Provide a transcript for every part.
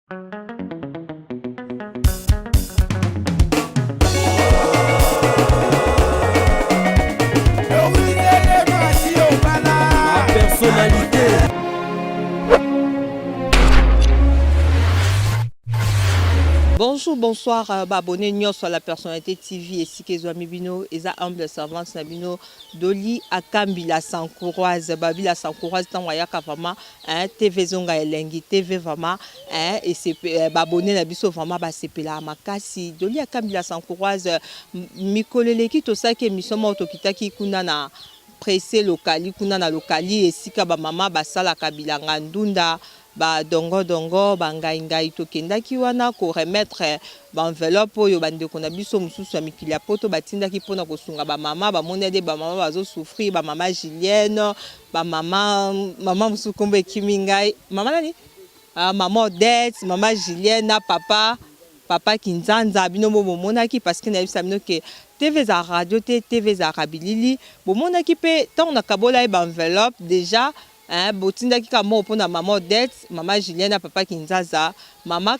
Personnalité. Bonjour, bonsoir, euh, ba abonné nyonso à la personnalité TV esika ezwami bino eza humble servante na bino Dolly Akambi la Sankouroise, babi la Sankouroise ntango ayaka vraiment hein, TV ezonga elengi, TV vraiment hein, esepe, eh, ba abonné na biso vraiment basepelaka makasi. Dolly Akambi la Sankouroise, mikolo eleki tosalaki émission moko tokitaki kuna na presse lokali kuna na lokali esika ba mama basalaka bilanga ndunda Ba dongo dongo, ba ngai ngai tokendaki wana ko remettre ba enveloppe oyo ba ndeko na biso mosusu ya mikili ya poto batindaki pona kosunga ba mama, bamoni ade ba mama bazo souffrir, ba mama Julienne, ba mama mama mosusu kombo ekimi ngai, mama nani? Ah, mama Odette, mama Julienne na papa papa Kinzanza, bino bo bomonaki parce que nayebisa bino ke TV ezalaka radio te, TV ezalaka bilili, bomonaki pe tango nakabolaki ba enveloppe dejà Eeh botindaki kaka mbongo pona maman Odette, maman Julienne na papa Kinzaza, maman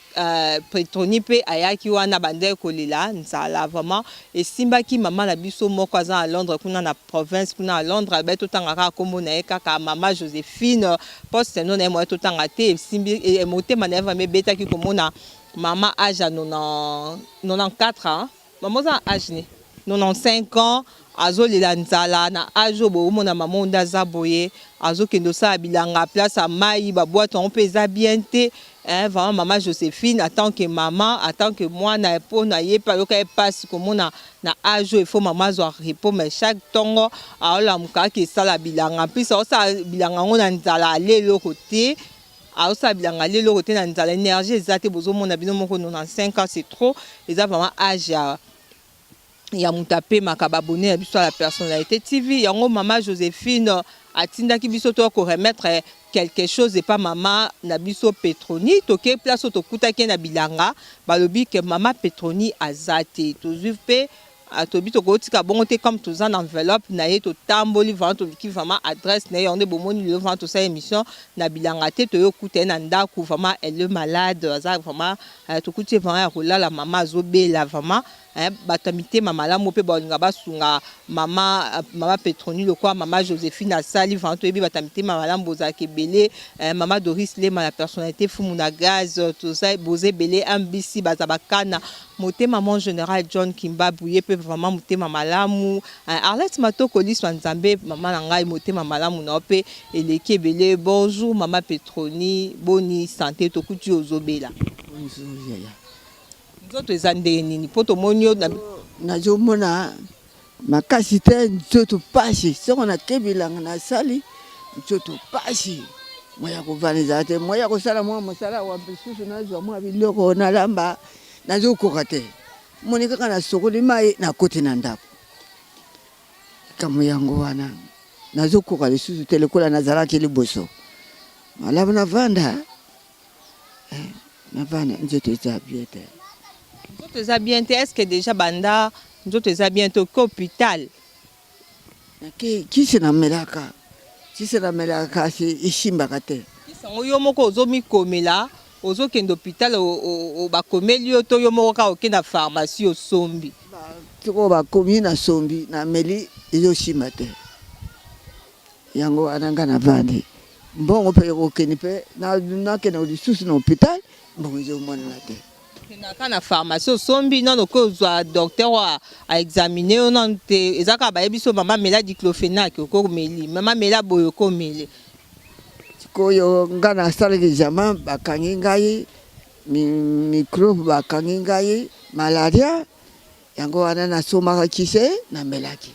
Petronie pe ayaki wana abandaki kolela nzala vraiment esimbaki maman na biso moko aza na Londres kuna na province kuna na Londres alobaki totanga kaka kombo na ye kaka maman Josephine poste no na ye moyen totanga te esimbi motema na ye vraiment ebetaki komona maman age ya 94 ans Maman oza na age nini? 95 ans azolela nzala na age oyo bokomona maman oyo nde aza boye azokende osala bilanga place ya mayi ba boite yango mpe eza bien te hein, vraiment maman Josephine en tant que maman en tant que mwana mpo na ye mpe ayoka ye mpasi komona na age oyo il faut maman azwa repos mais chaque ntongo aolamuka akesala bilanga en plus aosala bilanga yango na nzala alie eloko te Azosala bilanga alie eloko te na nzala energie eza te bozo mona bino moko 95 ans c'est trop eza vraiment age ya ya moto apemaka ba abonne na biso ya la personnalité TV yango mama Josephine atindaki biso to ko remettre quelque chose epa mama na biso Petroni toke place oyo tokutaki ye na bilanga balobi ke mama Petroni aza te tozwi pe Ah toyebi tokotika bongo te comme toza na enveloppe na ye totamboli vraiment toluki vraiment adresse na ye yango nde bomoni lelo vraiment tosala émission na bilanga te toye okuta ye na ndaku vraiment elle est malade aza vraiment eh, tokuti ye vraiment ya kolala mama azobela vraiment eh, bato ya mitema malamu mpe balinga basunga mama mama Petroni lokola mama Josephine asali vraiment toyebi bato ya mitema malamu bozalaka ebele eh, mama Doris Lema la personnalité fumu na gaz toza boza ebele MBC baza bakana Motema mon general John Kimbabu ye pe vraiment motema malamu Arlette Matoko liso ya Nzambe maman na ngai motema malamu na yo pe eleki ebele bonjour maman Petroni boni sante tokuti yo ozo bela. Bonjour yaya. Nzoto eza ndenge nini po tomoni yo na. Nazo mona makasi te nzoto pasi soko nake bilanga nasali nzoto pasi moyen ya kovanda eza te moyen ya kosala mwa mosala awa lisusu nazwa mwa biloko nalamba nazokoka te moni kaka nasokoli mai nakoti na ndako likambo yango wana nazokoka lisusu te lokola nazalaki liboso malamu navanda eh, navanda nzoto eza bien te nzoto eza bien te est ce que déjà banda nzoto eza bien te oke hôpital Nake kisi namelaka kisi namelaka kasi esimbaka te. Kisi yango yo moko ozo mikomela ozo kende hopital bakomeli yo to yo moko kaka oke na pharmacie osombi? Sikoyo bakomi na sombi na meli ezo simba te yango wana nga na vandi mbongo pe ekokende pe nakende lisusu na hopital mbongo ezo monana te. Okendaka na pharmacie osombi nanu oke ozwa docteur oyo a examine yo nanu te eza kaka bayebisi yo mama mela diclofenac oke omeli mama mela boye oke omeli. Sikoyo nga nasalaki examen bakangi ngai microbe bakangi ngai malaria yango wana nasombaka kisi namelaki.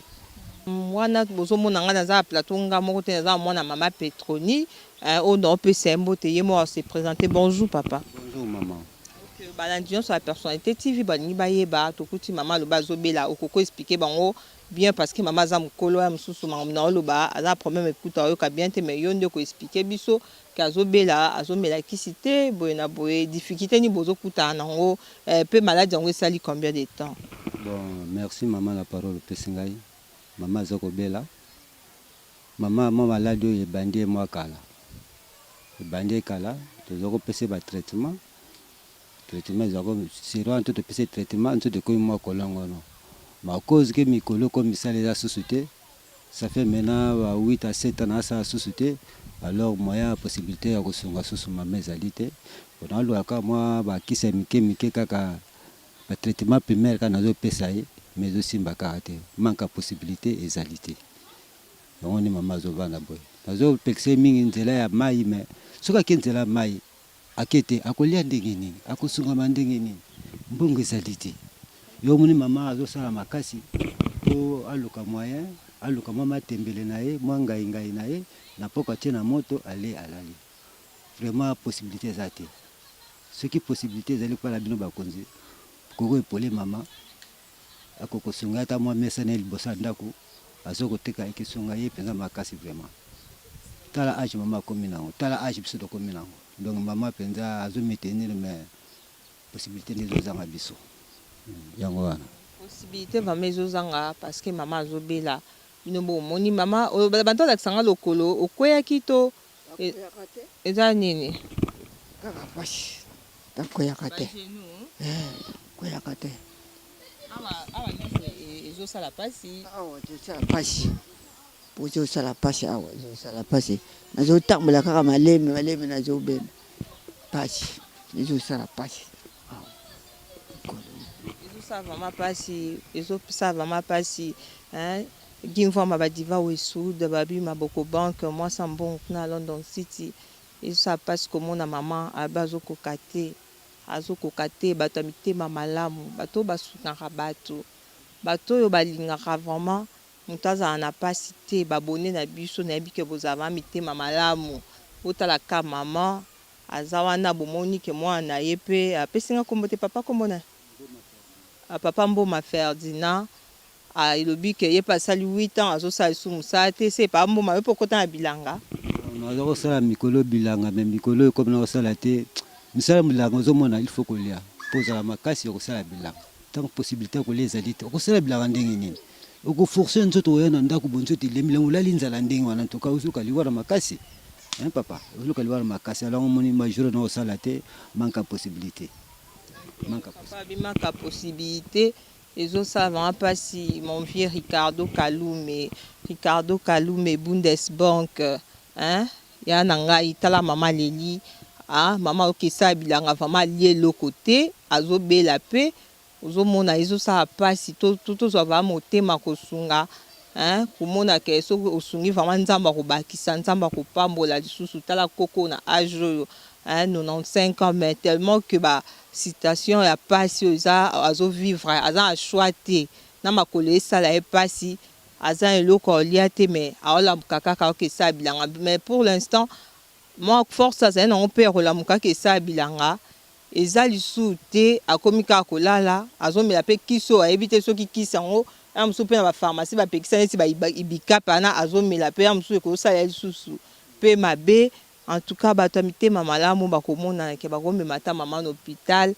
Wana bozo mona nga naza na plateau nga moko te naza na mwana mama Petronie oyo nao pesa ye mbote ye moko a se presenter bonjour papa. Bonjour maman. Ok balandi nionso ya personnalite TV balingi bayeba tokuti mama alobi azobela okoki ko expliquer bango bien parce que mama aza mukolo ya mususu makambo nao loba aza na problème ekuta ayoka bien te mais yo nde oko expliquer biso ke azobela azomela kisi te boye na boye difficulte nini bozokutana nango pe maladi yango esali combien de temps? Bon merci maman na parole opesi ngai maman aza kobela maman mwa maladi oyo ebandi ye mwa kala ebandi ye kala toza kopesa ye ba traitement. Traitement ezalaka sero wana to topesi ye traitement nzoto ekomi mwa kolongono. Mais à cause que mikolo comme misala eza susu te, ça fait maintenant ba 8 à 7 ans nasala susu te, alors moyen ya possibilite ya kosunga susu mama ezali te. Bon naluka kaka mwa ba kisi ya mike mike kaka ba traitement primaire kaka nazopesa ye mais ezosimba kaka te, manque ya possibilite ezali te. Yango nde mama azovanda boye. Nazopekisa ye mingi nzela ya mayi mais soki ake nzela ya mayi Ake te, akolia ndenge nini? Akosungama ndenge nini? Mbongo ezali te. Yo omoni mama azosala makasi po aluka moyen, aluka mwa matembele na ye, mwa ngayi ngayi na ye, na pokwa atie na moto, alie alali. Vraiment possibilite eza te. Soki possibilite ezali epai na bino bakonzi, bokoki ko epauler mama, akoki kosunga ye ata mwa mesa na ye liboso ya ndaku, azo koteka ekesunga ye penza makasi vraiment. Tala age mama akomi nango, tala age biso tokomi nango. Donc mama penza azo mi tenir mais possibilite nde ezo zanga biso. Yango wana. Possibilite vraiment ezo zanga parce que mama azo bela bino bo moni mama banda olakisa nga lokolo okweyaki to eza nini? Kaka pasi nakweyaka te kweyaka te. Awa awa nionso ezo sala pasi. Awa ezo sala pasi. Ozo sala pasi awa ezo sala pasi nazo tambola kaka malemi malemi nazo benda pasi ezo sala pasi awa likolo. Ezo sala vraiment pasi ezo sala vraiment pasi hein Guy Mvuama ba diva Wesud babi maboko banque mwasi ya mbongo kuna na London city ezo sala pasi komona maman abi azo koka te azo koka te batu ya mitema malamu batu oyo basungaka batu batu oyo balingaka vraiment Mutu azala na pasi te ba abonne na biso nayebi ke bozala vraiment mitema malamu botala kka maman aza wana bomoni ke mwana na ye pe apesi nga kombo te papa kombo na papa mboma Ferdinand alobi ke ye pe asali 8 ans azosala lisusu musala te se papa mboma yo pe okota na bilanga. Naza kosala mikolo bilanga mais mikolo oyo ekomi nakosala te misala bilanga ozomona il faut kolia po ozala makasi ya kosala bilanga tango possibilite ya kolia ezali te okosala bilanga ndenge nini? Oko forcer nzoto oya na ndaku bo nzoto elembi lango olali nzala ndenge wana en tout cas ozoka liwa na makasi hein papa ozoka liwa na makasi alors omoni ba jour na osala te manque ya possibilite manque ya papa abi manque ya possibilite ezo sala vraiment pasi mon vieux Ricardo Kalume Ricardo Kalume Bundesbank hein ya na ngai tala mama aleli ah mama okesala bilanga vraiment alie eloko te azo bela pe Ozo mona ezo sala pasi tozua vraiment motema kosunga hein komona ke soki osungi vraiment nzambe akobakisa nzambe akopambola lisusu tala koko na age oyo hein 95 ans mais tellement que ba situation ya pasi oyo eza azo vivre aza na choix te na makolo esala ye pasi aza na eloko ya kolia te mais aolamuka kaka okesala bilanga mais pour l'instant mua force azali nango pe ya kolamuka akesala bilanga Eza lisusu te akomi kaka kolala azomela pe kisi oyo ayebi te soki kisi yango ya mosusu pe na ba pharmacie bapekisa neti ba ibicap wana azomela pe ya mosusu ekosala ye lisusu pe mabe en tout cas batu ya mitema malamu bakomonana ke bakomema ata maman na hopital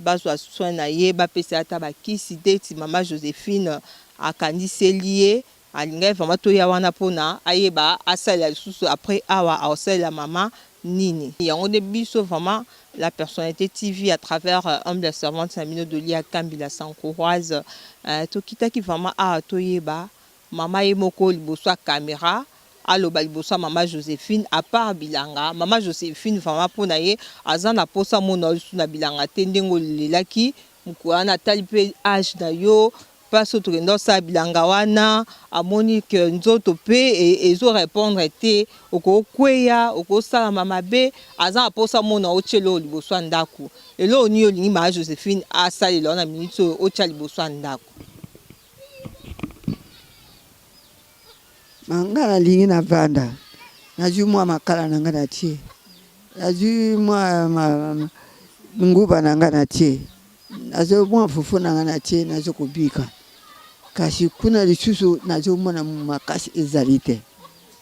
bazwa soin na ye bapesa ye ata ba kisi ndeti maman Josephine akaniseli ye Alingaki vraiment toya wana pona ayeba asalela lisusu après awa akosalela mama nini? Yango nde biso vraiment la personnalite TV à travers humble servante na bino Dolly Akambi la Sankouroise tokitaki vraiment awa toyeba mama ye moko liboso ya camera aloba liboso ya mama Josephine à part bilanga mama Josephine vraiment pona ye aza na posa amona yo lisusu na bilanga te ndenge olelaki mokolo wana atali pe age na yo Place oyo tokenda kosala bilanga wana amoni que nzoto pe ezo repondre te, oko kweya, oko salama mabe, aza na posa amona otia eloko liboso ya ndaku. Eloko nini olingi mama Josephine asalela yo na minute oyo otia liboso ya ndaku? Ma nga nalingi na vanda nazui mua makala na nga na tie nazui mua nguba na nga na tie Nazo mwa fufu na nga na tie nazo kobika kasi kuna lisusu nazo mona makasi ezali te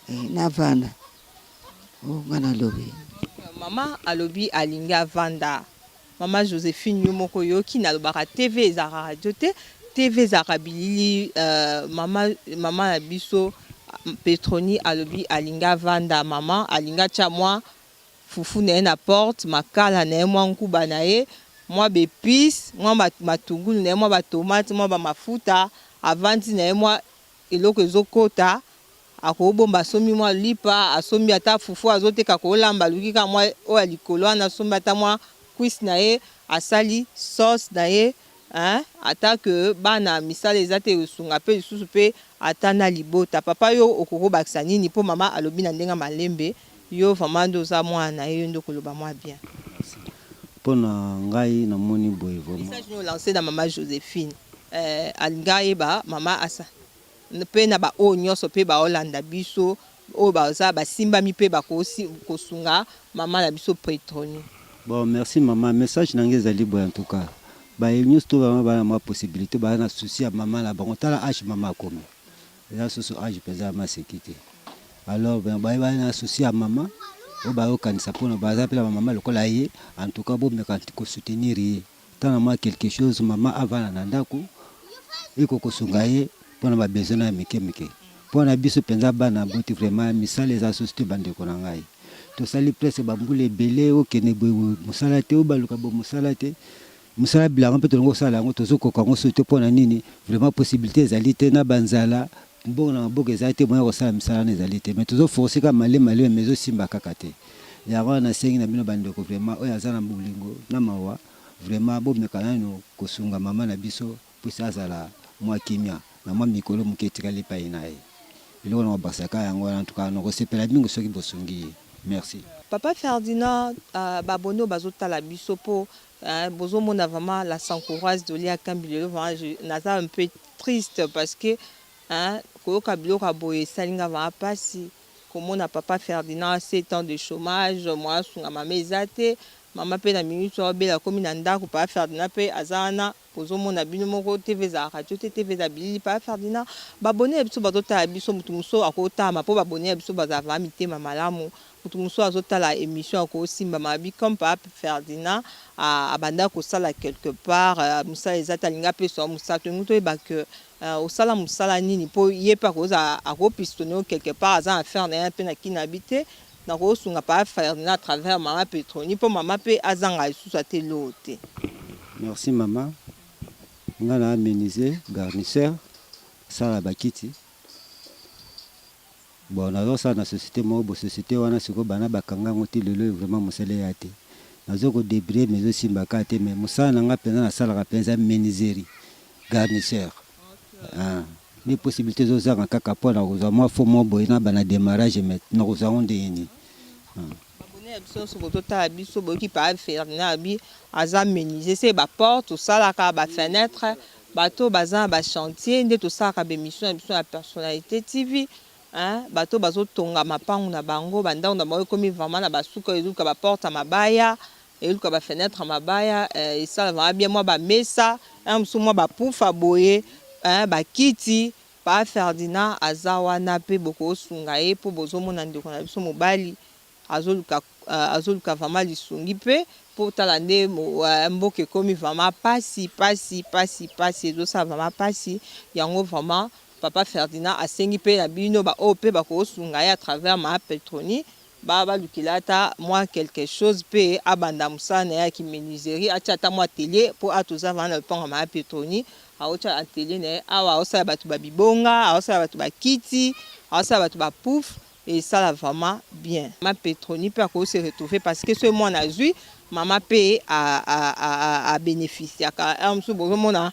eh, navanda oh, nga nalobi. Mama alobi alingi avanda. Mama Josephine yo moko oyoki nalobaka TV ezalaka radio te, TV ezalaka bilili euh, mama mama na biso Petroni alobi alingi avanda mama alingi atia mwa fufu na ye na porte, makala na ye, mwa nkuba na ye mwa ba epices, mwa matungulu na ye, mwa ba tomate, mwa ba mafuta, avandi na ye, mwa eloko ezokota, akobomba, asombi mwa lipa, asombi ata fufu azoteka, kolamba, aluki kaka mwa oyo ya likolo wana, asombi ata mwa cuisse na ye, asali sauce na ye, hein, ata ke bana misala eza te, esunga mpe lisusu mpe ata na libota. Papa, yo okoki kobakisa nini? Mpo mama alobi na ndenge malembe, yo vraiment nde oza mwana na ye, yo nde okoloba mwa bien. Mpo na ngai, namoni boye vraiment. Message nini olance na mama Joséphine? Alingi ayeba mama asa mpe na baoyo nyonso mpe baolanda biso, oyo baza basimbami mpe bakosunga mama na biso Petroni. Bon, merci mama. Message na ngai ezali boye: en tout cas, baye nyonso to bama bana mwa possibilité, baza na souci ya mama na bango. Tala âge mama akomi, eza susu âge mpenza ya maseki te. Alors baye baya na souci ya mama, oyo bayokanisa mpona baza mpe na bamama lokola ye, en tout cas bomeka kosoutenir ye ntana mwa quelque chose, mama avanda na ndako, ekokosunga ye mpona babesoin na ya mike mike. Mpona biso mpenza bana boti, vraiment misala eza susu te. Bandeko na ngai, tosali presque bambula ebele, okende boye mosala te, oyo baluka boye mosala te, mosala bilanga mpe tolingi kosala yango, tozokoka yango soki te. Mpona nini? Vraiment possibilité ezali te, na banzala, mbongo na maboko ezali te, moya kosala misala wana ezali te. Mais tozoforce kaka malema malema, mais ezosimba kaka te. Yango wana nasengi na bino bandeko, vraiment oyo aza na bolingo na mawa, vraiment bomeka nano kosunga mama na biso, mposa azala mwa kimia na mwa mikolo moke etikali epai na ye. Biloko na kobakisaka yango wana. Ntuka nakosepela mingi soki bosungi ye. Merci. Papa Ferdinand, babone oyo bazotala biso, mpo bozomona vraiment la Sankouroise Dolia Kambi lelo, vraiment naza un peu triste parce que, hein, koyoka biloko ya boye esali nga vraiment mpasi, komona papa Ferdinand 7 ans de chômage, mwa asunga mama eza te. Mama mpe na minute oyo abela, akomi na ndako. Papa Ferdinand mpe aza wana, bozomona bino moko, TV ezala radio te, TV eza bilili. Papa Ferdinand, babone ya biso bazotala biso, motu mosusu akotama mpo babone ya biso bazala vraiment mitema malamu. Motu mosusu azotala émission, akosimba mabi comme papa Ferdinand abanda kosala quelque part, mosala eza te, alingi apesa mosala. Tolingi toyeba ke osala mosala nini, mpo ye mpe akozala akopistonner yo quelque part, aza na affaire na ye mpe na kini abi te, nakosunga papa Ferdinand à travers mama Petroni, mpo mama mpe azanga lisusu ate eloko te. Merci mama. Nga na menuisier garnisseur, sala bakiti. Bon, nazosala na société moko bo, société wana sikoyo bana bakanga yango ti lelo. Vraiment mosala eya te, nazo kodébrouiller mais ezosimba kaka te. Mais mosala na nga mpenza nasalaka mpenza menuiserie garnisseur. Ah, nde possibilité ezozanga kaka mpo na kozwa mwa fo mwa boye na bana démarrage, mais nakozwa yango ndenge nini? Babone ya biso nyonso bozotala biso, boyoki papa Ferdinand abi aza menuisier, se baporte tosalaka, bafenêtre, bato baza na bachantier nde tosalaka bémission na biso ya Personnalité TV, hein, bato bazotonga mapangu na bango, bandako na bango ekomi vraiment na basuka, eluka baporte ya mabaya, eluka bafenêtre ya mabaya, esala vraiment bien, mwa bamesa mosusu, mwa bapufa boye, bakiti. Pa Ferdinand aza wana mpe bokosunga ye, mpo bozomona ndeko na biso mobali azoluka, azoluka vraiment lisungi mpe mpo tala nde mboka ekomi vraiment pasi, pasi, pasi, pasi, ezosala vraiment pasi. Yango vraiment papa Ferdinand asengi mpe na bino baoyo mpe bakosunga ye à travers ma Petroni, balukela ata mwa quelque chose mpe abanda mosala na ye ya kimenuiserie, atia ata mwa atelier, mpo a toza vana na lopango ya mama Petroni, aotia atelier na ye awa, aosala bato babibonga, aosala bato bakiti, aosala bato bapouf, esala vraiment bien. Mama Petroni mpe akoki se retrouver, parce que soki mwana azwi, mama mpe abénéficiaka. Heure mosusu bozomona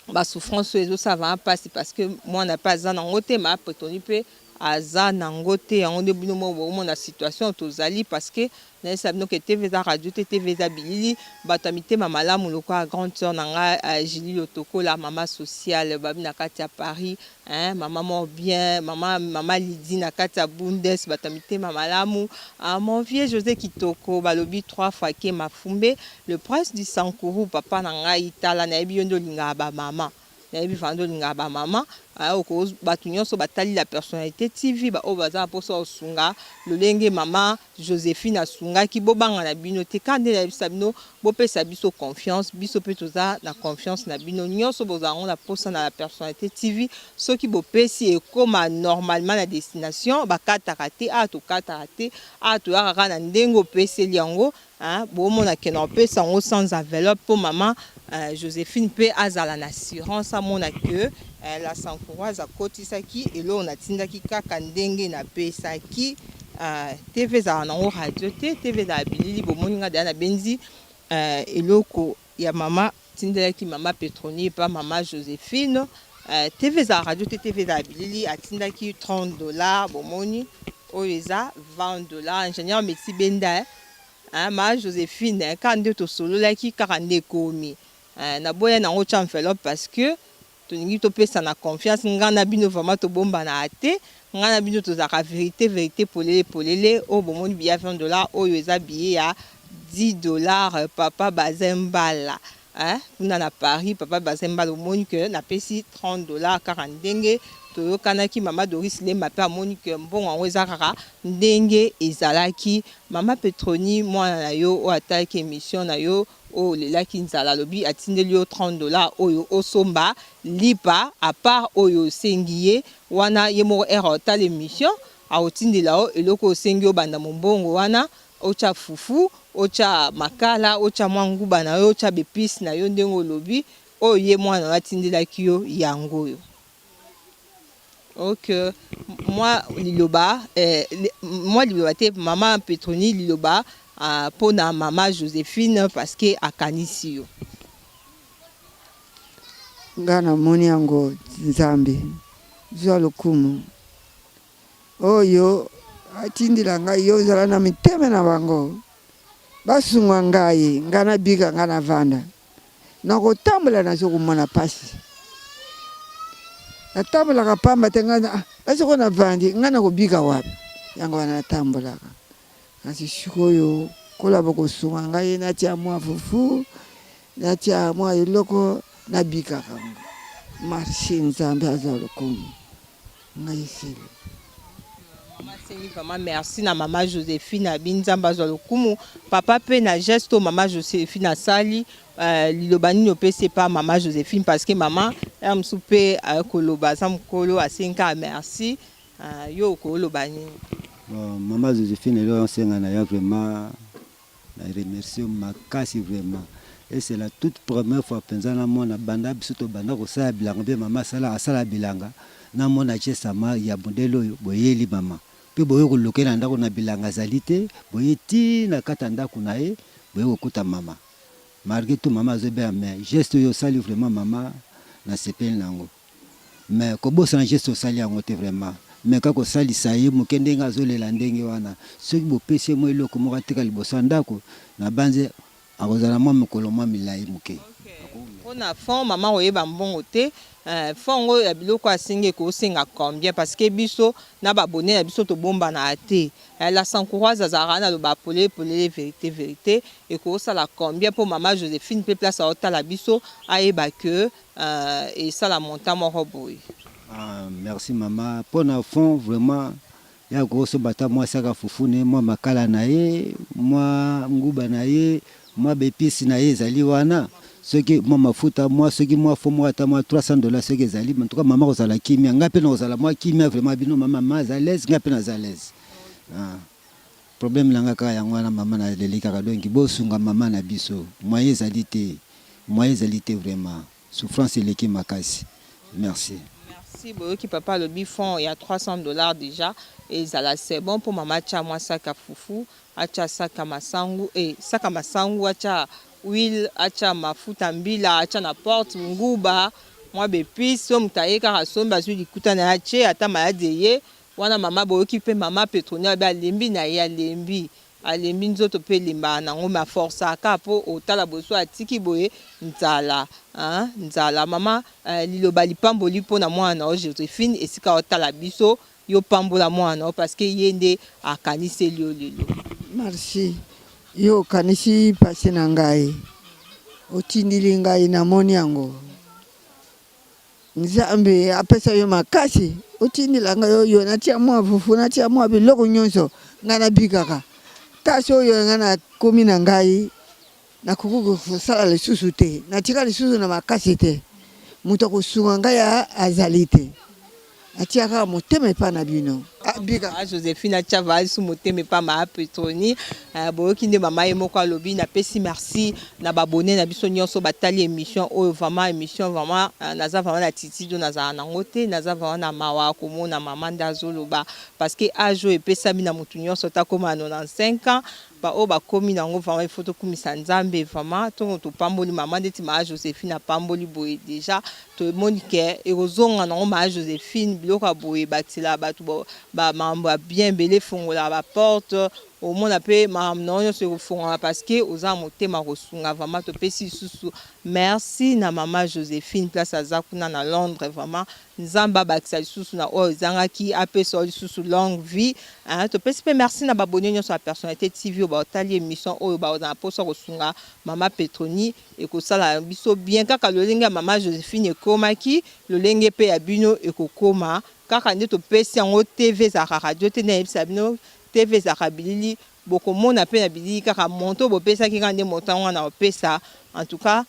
basouffrance oyo ezosala vraiment mpasi, parce que mwana mpe aza nango te, mama Petroni mpe aza nango te. Yango nde bino moko bokomona situation tozali, parce que nayesa bino ke TV eza radio te, TV eza bilili. Bato ya mitema malamu lokola grande sœur na ngai Julie Lotokola, mama sociale babi na kati ya Paris, hein, mama moko bien, mama Lidi na kati ya Bundes, bato ya mitema malamu, mon vieux José Kitoko, balobi trois fois ke Mafumbe, le prince du Sankuru, papa na ngai, tala, nayebi yo nde olingaka bamama, nayebi vanda olingaka bamama. Bato nyonso batali La Personnalite TV, baoyo baza na mposa ya kosunga lolenge mama Josephine asungaki, bobanga na bino te. Kaka nde nayebisa bino, bopesa biso confiance, biso mpe toza na confiance na bino nyonso. Bozala yango na mposa na La Personnalite TV, soki bopesi ekoma normalement na destination, bakataka te. Awa tokataka te, awa toyaka kaka na ndenge opeseli yango. Bomona ke na opesa yango sans enveloppe mpo mama Josephine mpe azala na assurance, amona ke la Sankouroise akotisaki eloko natindaki kaka ndenge napesaki. TV ezalaka nango radio te, TV ezala bilili. Bomoni nga deya nabendi eloko ya mama tindelaki mama Petronie epa mama Josephine. TV ezala radio te, TV ezala bilili. Atindaki 30 $, bomoni oyo eza 20 $. Ingénieur Messi Benda, ma Josephine, kaka nde tosololaki, kaka nde ekomi. Naboya nango tia enveloppe parce que tolingi topesa na confiance. Nga na bino vraiment tobombana te, nga na bino tozalaka vérité, vérité, polele polele. Oyo bomoni billet ya 20 $, oyo eza billet ya 10 $. Papa Bazembala kuna na Paris, papa Bazembala, omoni ke napesi 30 $ kaka ndenge toyokanaki. Mama Doris Lemba mpe amoni ke mbongo yango eza kaka ndenge ezalaki. Mama Petroni, mwana na yo oyo atalaki émission na yo oyo olelaki nzala, alobi atindeli yo 30 $ oyo osomba lipa, à part oyo osengi ye wana. Ye moko ere otala émission, akotindela yo eloko osengi. Obanda mombongo wana, otya fufu, otya makala, otya mwa nguba na yo, otya baépices na yo ndenge olobi. Oyo ye mwana oyo atindelaki yo yango oyo. Ok, mwa liloba, mwa liloba te, mama Petroni, liloba mpona mama Josephine parce que akanisi yo. Nga namoni yango, Nzambe zwa lokumu. Oyo atindela ngai, yo ozala na mitema na bango, basunga ngai, ngai nabika, ngai navanda. Nakotambola, nazokomona pasi, natambolaka pamba te. Ngai soko navandi, ngai nakobika wapi? Yango wana natambolaka. Kasi sikoyo kola bokosunga ngai, natia mwa fufu, natia mwa eloko, nabikaka ngo. Merci, Nzambe azwa lokumu. Ngai esili. Mama asengi vraiment merci na mama Josephine, abi Nzambe azwa lokumu. Papa mpe na geste oyo mama Josephine asali, liloba nini opesi epa mama Josephine? Parce que mama ya mosusu mpe koloba aza mokolo, asengi kaka merci. Yo okoloba nini? Bon, mama Josephine, eloko osenga na yo, vraiment na remercie makasi vraiment. Et c'est la toute première fois mpenza namona banda biso tobanda kosala bilanga mpe mama asala asala bilanga, namona geste ya modèle oyo. Boyeli mama mpe boye koluka ye na ndako na bilanga, azali te. Boye ti na kati ya ndako na ye, boye kokuta mama. Malgré tout mama azobela, mais geste oyo osali, vraiment mama, nasepeli na yango. Mais kobosana geste osali yango te vraiment. Mais kaka kosalisa ye moke ndenge azolela ndenge wana, soki bopesi ye mwa eloko moko atika liboso ya ndako, na banze akozala mwa mikolo mwa milai moke. Mpona fond, mama koyeba mbongo te, fond ngo ya biloko asengi ekosenga combien? Parce que biso na babone na biso tobombanaka te. La Sankouroise azalaka na loba polele polele, vérité vérité. Ekosala combien mpo mama Josephine mpe place aotala biso ayeba ke esala montant moko boye? Ah, merci mama. Mpona fond, vraiment ya kosomba ata mwa saka fufu na ye, mwa makala na ye, mwa nguba na ye, mwa baépices na ye ezali wana, soki mwa mafuta, mwa soki mwa fond moko ata mwa 300 $, soki ezali, en tout cas mama kozala kimia, ngai mpe na kozala mwa kimia vraiment. Bino mama, mama aza l'aise, ngai mpe naza l'aise. Ah. Problème na nga kaka yango wana mama, naleli kaka. Donc bosunga mama na biso, moyen ezali te, moyen ezali te vraiment, souffrance eleki makasi. Merci. Merci. Boyoki papa alobi fond ya 300 $ déjà ezala, c'est bon mpo mama atya mwa saka fufu, atya saka masangu, saka masangu, atya huile, atya mafuta mbila, atya na porte nguba, mwa baépices. So moto aye kaka asombi, azwi likuta na ye, atie ata maladi eye wana. Mama, boyoki mpe mama Petronia abe alembi na ye, alembi, alembi nzoto mpe elembaka nango, me aforçaka mpo otala boye so atiki boye nzala, nzala. Mama, liloba lipamboli mpona mwana na yo Josephine esika otala biso. Yo pambola mwana na yo parce que ye nde akaniseli yo lelo. Merci. Yo okanisi mpasi na ngai, otindili ngai, namoni yango. Nzambe apesa yo makasi otindela ngai oyo natia mwa fufu natia mwa biloko nyonso ngai nabikaka tasi oyo ngai nakomi na ngai nakoki kosala lisusu te natika lisusu na makasi te moto akosunga ngai azali te Atia kaka motema epa na bino. Abika. Ah, Josephine atia vasu motema epa ma Petroni. Euh, boyoki nde mama ye moko alobi napesi merci na babone na biso nyonso batali émission oyo vraiment émission vraiment euh, naza vraiment na titido nazala nango te naza vraiment na mawa komona mama nde azoloba parce que âge oyo epesami na motu nyonso takoma 95 ans Ba oyo bakomi na yango vraiment il faut tokumisa Nzambe vraiment tongo topamboli maman ndeti maa Josephine apamboli boye dejà tomoni ke ekozonga nango maa Josephine biloko ya boye ebakisela batu ba makambo ya bien ebele efongolaka ba porte omona pe makambo na yo nionso ekofongwama parce que oza na motema kosunga vraiment topesi lisusu merci na maman Josephine place aza kuna na Londres vraiment Nzambe abakisa lisusu na oyo ezangaki apesa yo lisusu longue vie hein topesi pe merci na ba abonne nionso ya personnalite TV oyo batali emission oyo bakozala na posa kosunga mama Petronie ekosala biso bien kaka lolenge ya mama Josephine ekomaki lolenge pe ya bino ekokoma kaka nde topesi yango TV ezalaka radio te nde nayebisa bino TV ezalaka bilili bokomona pe na bilili kaka montant oyo bopesaki kaka nde montant wana nakopesa en tout cas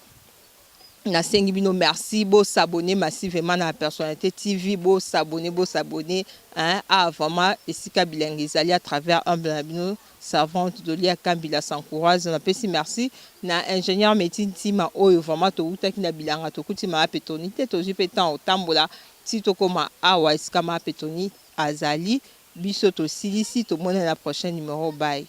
Nasengi bino merci bo s'abonner massivement na personnalite TV bo s'abonner bo s'abonner hein ah vraiment esika bilengi ezali à travers humble na bino servante Dolia Kambi la Sankuroise napesi merci na ingénieur Meti Ntima oyo vraiment towutaki na bilanga tokuti mama Petroni te tozwi pe temps otambola ti tokoma awa esika mama Petroni azali biso tosilisi tomonani na prochain numero bye.